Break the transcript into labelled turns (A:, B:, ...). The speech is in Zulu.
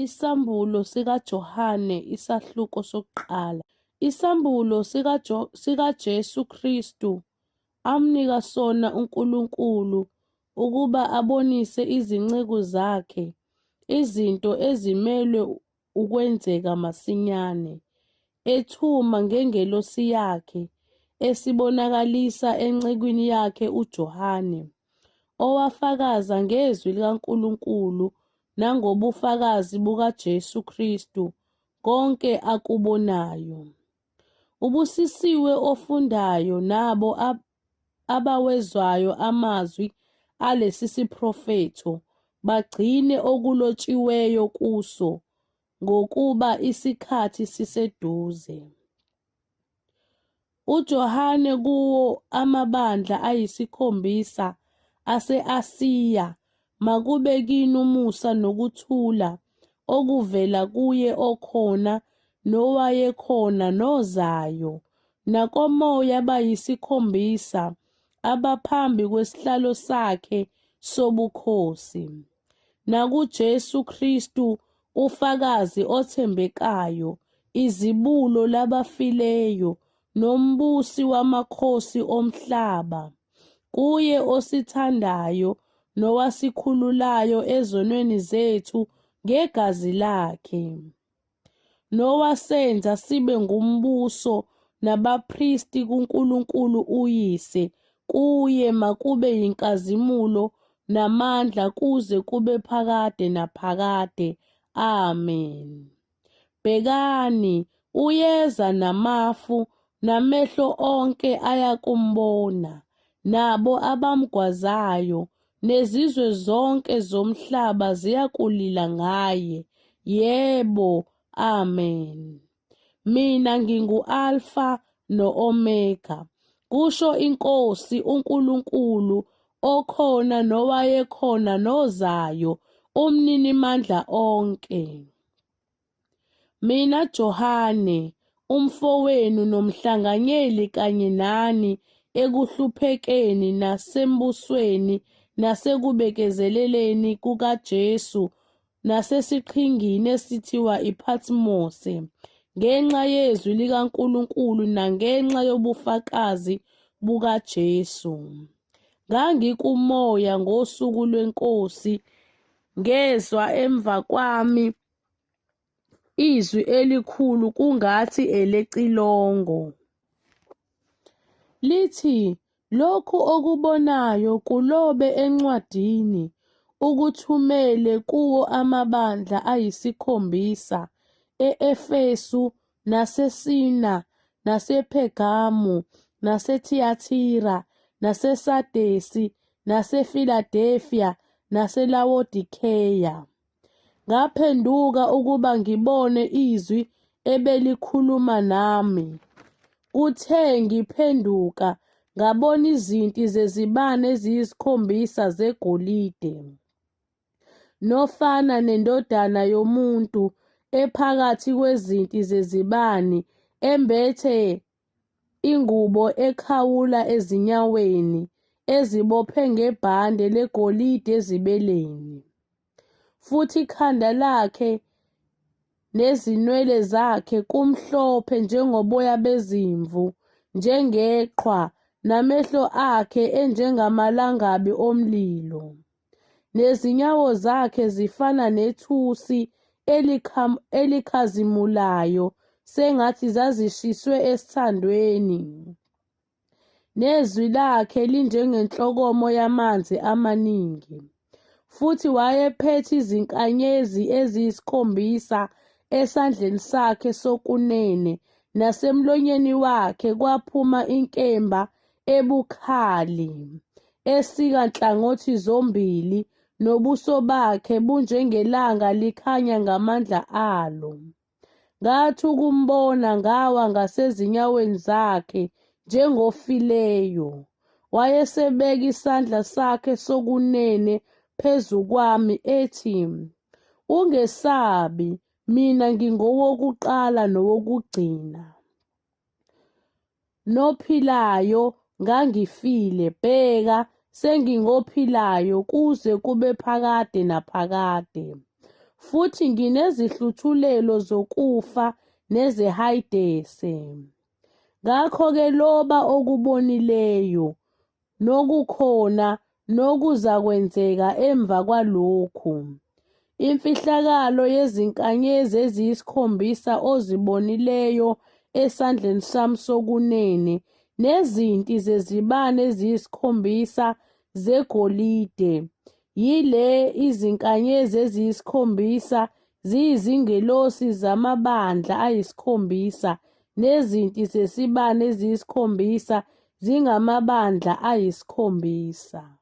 A: Isambulo sikaJohane isahluko sokuqala. Isambulo sikaJesu Kristu amnika sona uNkulunkulu ukuba abonise izinceku zakhe izinto ezimelwe ukwenzeka masinyane, ethuma ngengelosi yakhe, esibonakalisa encekwini yakhe uJohane, owafakaza ngezwi likaNkulunkulu nangobufakazi bukaJesu Kristu, konke akubonayo. Ubusisiwe ofundayo nabo abawezwayo amazwi alesi siprofetho, bagcine okulotshiweyo kuso, ngokuba isikhathi siseduze. UJohane kuwo amabandla ayisikhombisa ase-Asiya makube kini umusa nokuthula okuvela kuye okhona nowayekhona nozayo, nakomoya abayisikhombisa abaphambi kwesihlalo sakhe sobukhosi, nakuJesu Kristu ufakazi othembekayo, izibulo labafileyo, nombusi wamakhosi omhlaba, kuye osithandayo nowasikhululayo ezonweni zethu ngegazi lakhe, nowasenza sibe ngumbuso nabapristi kuNkulunkulu uYise, kuye makube yinkazimulo namandla kuze kube phakade naphakade. Amen. Bhekani, uyeza namafu, namehlo onke ayakumbona, nabo abamgwazayo, nezizwe zonke zomhlaba ziyakulila ngaye. Yebo, amen. Mina ngingu-Alfa no-Omega, kusho iNkosi uNkulunkulu okhona nowayekhona nozayo, uMninimandla onke. Mina Johane, umfowenu nomhlanganyeli kanye nani ekuhluphekeni nasembusweni nasekubekezeleleni kukaJesu nasesiqhingini esithiwa iPhatmose, ngenxa yezwi likaNkulunkulu nangenxa yobufakazi bukaJesu. NgangikuMoya ngosuku lweNkosi, ngezwa emva kwami izwi elikhulu kungathi elecilongo. Lithi, Lokhu okubonayo kulobe encwadini, ukuthumele kuwo amabandla ayisikhombisa, e-Efesu, naseSina, nasePhergamu, naseThiyathira, naseSadesi, naseFiladelfiya, naseLawodikeya. Ngaphenduka ukuba ngibone izwi ebelikhuluma nami. Kuthe ngiphenduka, ngabona izinti zezibani eziyisikhombisa zegolide, nofana nendodana yomuntu ephakathi kwezinti zezibani, embethe ingubo ekhawula ezinyaweni, ezibophe ngebhande legolide ezibeleni. Futhi ikhanda lakhe nezinwele zakhe kumhlophe njengoboya bezimvu, njengeqhwa, namehlo akhe enjengamalangabi omlilo. Nezinyawo zakhe zifana nethusi elikhazimulayo sengathi zazishiswe esithandweni. Nezwi lakhe linjengenhlokomo yamanzi amaningi. Futhi wayephethe izinkanyezi eziyisikhombisa esandleni sakhe sokunene, nasemlonyeni wakhe kwaphuma inkemba ebukhali, esika nhlangothi zombili, nobuso bakhe bunjengelanga likhanya ngamandla alo. Ngathi ukumbona ngawa ngasezinyaweni zakhe njengofileyo. Wayesebeka isandla sakhe sokunene phezu kwami ethi, Ungesabi, mina ngingowokuqala nowokugcina. Nophilayo, ngangifile, bheka, sengingophilayo kuze kube phakade naphakade. futhi nginezihluthulelo zokufa nezeHayidese. Ngakho-ke loba okubonileyo, nokukhona, nokuzakwenzeka emva kwalokhu. Imfihlakalo yezinkanyezi eziyisikhombisa ozibonileyo esandleni sami sokunene, nezinti zezibani eziyisikhombisa zegolide, yile: Izinkanyezi eziyisikhombisa ziyizingelosi zamabandla ayisikhombisa, nezinti zezibani eziyisikhombisa zingamabandla ayisikhombisa.